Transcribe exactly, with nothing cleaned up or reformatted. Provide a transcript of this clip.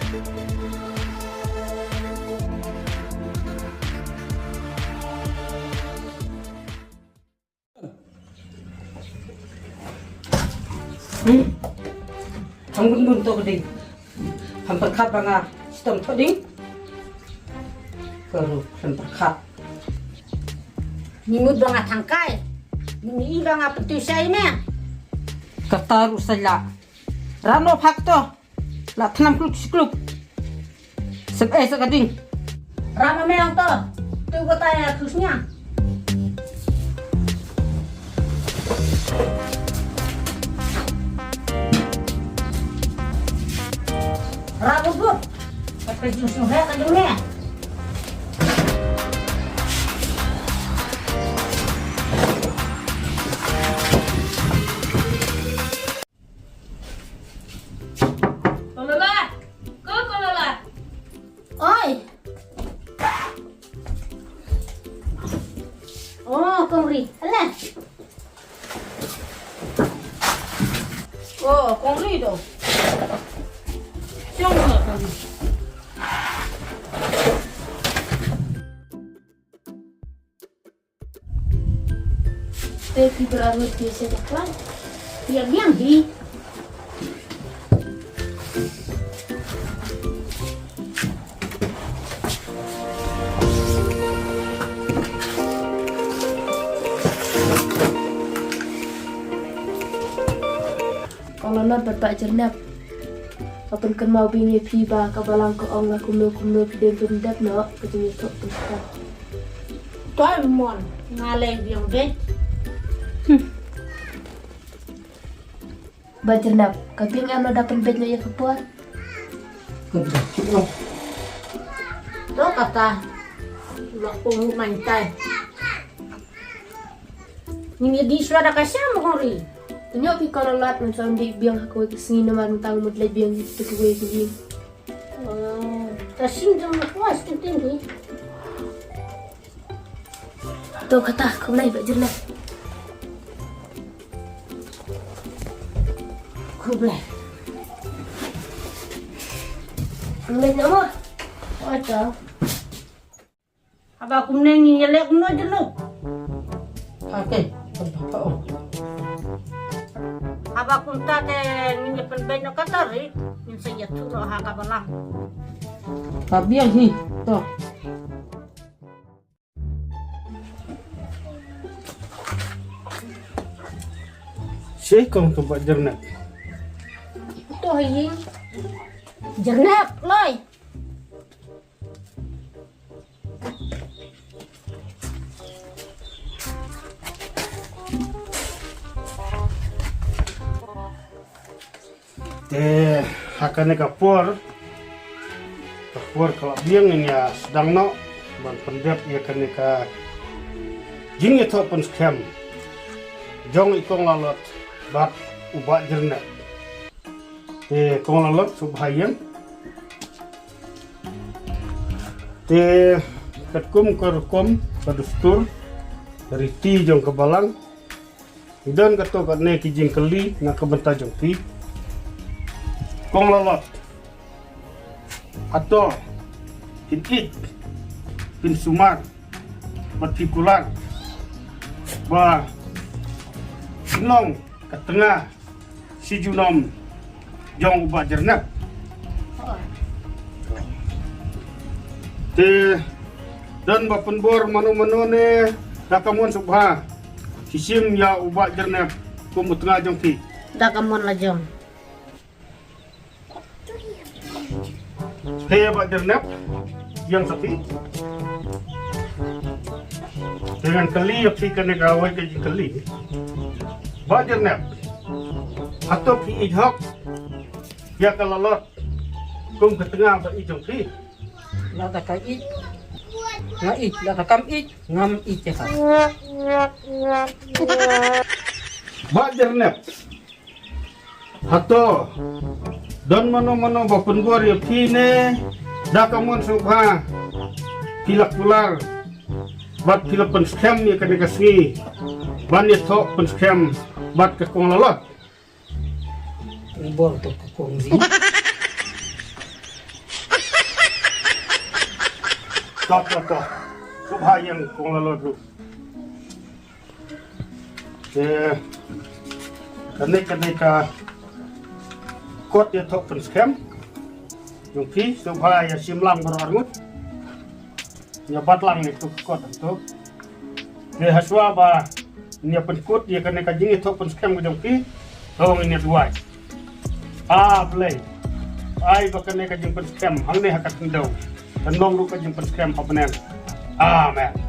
Hmm. Ham bun bun to ka ding. Ham pyrkhat ba nga stom to ding. Ka ruh ham pyrkhat. Ni mut ba nga thangkai. Ni i ba nga pyntu shai me. Kata ruh sa la. Rano phak to. La thnam kluk shi kluk. Sep eh sa ka ding. Rama me ang to. Tu ko ta ya khus nya. Rama but. Ka jus nu he ka jus me. Kololat! Ko Kololat! Oi! Oh, Kong Ri. Alah. Oh, Kong Ri tu. Siang tu, Kong Ri. Te ki bra ru ti se ta klan. Ti a biang hi. Kong Lanot bad Bah Jyrnep. Nga pynkynmaw biang ïa phi ba ka balang ka ong la kumno kumno phi dei ban pyndep noh ka jingïathoh pynskhem. Toi mon, nga lei biang beit. Hmm. Bah Jyrnep, ka biang em lada pynbeit noh ïa ka por. Ka biang. To kata. Lok pung man tai. Ngin ïa dih shuwa da ka sham hori. Tynñiuh phi Kong Lanot, ngan sa ym dih biang ha kawei ka sngi namar mynta nga mut leit biang ha kawei ka ïing. Oh, ta sing jong na kwas tu tin hi. To kata, khublei Bah Jyrnep. Khublei. Khublei nama? Oi to. Haba kumne ngin ïaleh kumno jylluk. Hake, pynpaw. Haba kumta te ngin ïa pynbeit noh ka tar ri, ngin sa ïathuh noh ha ka balang. Ka biang hi, to. Shi kong tu Bah Jyrnep. To hi. Jyrnep, loi. Te ha kane ka por, ka por ka la biang, ngin ïa sdang noh ban pyndep ïa kane ka jingïathoh pynskhem jong i Kong Lanot bad u Bah Jyrnep. Te Kong Lanot, sngewbha ïeng. Te katkum ka rukom ka dustur, ka riti jong ka balang, ngi don katto katne ki jingkylli na ka bynta jong phi. Kong Lanot, hato phin ïeit, phin sumar bad phi kular ba phin long ka tnga shi junom jong u Bah Jyrnep. Te don ba pynbor mano mano ne da ka mon sngewbha shisien ïa u Bah Jyrnep kum u tnga jong phi? Da ka mon la jong. Hei Bah Jyrnep, ïeng sha phi. Te ngan kylli ïa phi kane kawei ka jingkylli. Bah Jyrnep, hato phi ïeit hok ïa ka Lanot kum ka tnga ba ïeit jong phi? Lada ka ïeit nga ïeit, lada kam ïeit ngam ïeit ïa ka. Bah Jyrnep, hato don mano mano ba pynbor ïa phi ne da ka mon sngewbha phi la kular bad phi la pynskhem ïa kane ka sngi ban ïathoh pynskhem bad ka Kong Lanot? Pynbor to ka Kong Ri. To to to. Sngewbha ïeng kong Lalot ruh. Te kane kane ka kot ïathoh pynskhem jong phi, sngewbha ïa shim lang baroh arngut. Ïa bat lang ïa tu kot tu. Te hashwa ba ngin ïa pynkut ïa kane ka jingïathoh pynskhem ka jong phi, to ngin ïa duwai. A Blei, ai ba kane ka jingpynskhem hangne ha ka khyndew kan long ruh ka jingpynskhem ha bneng. Amen.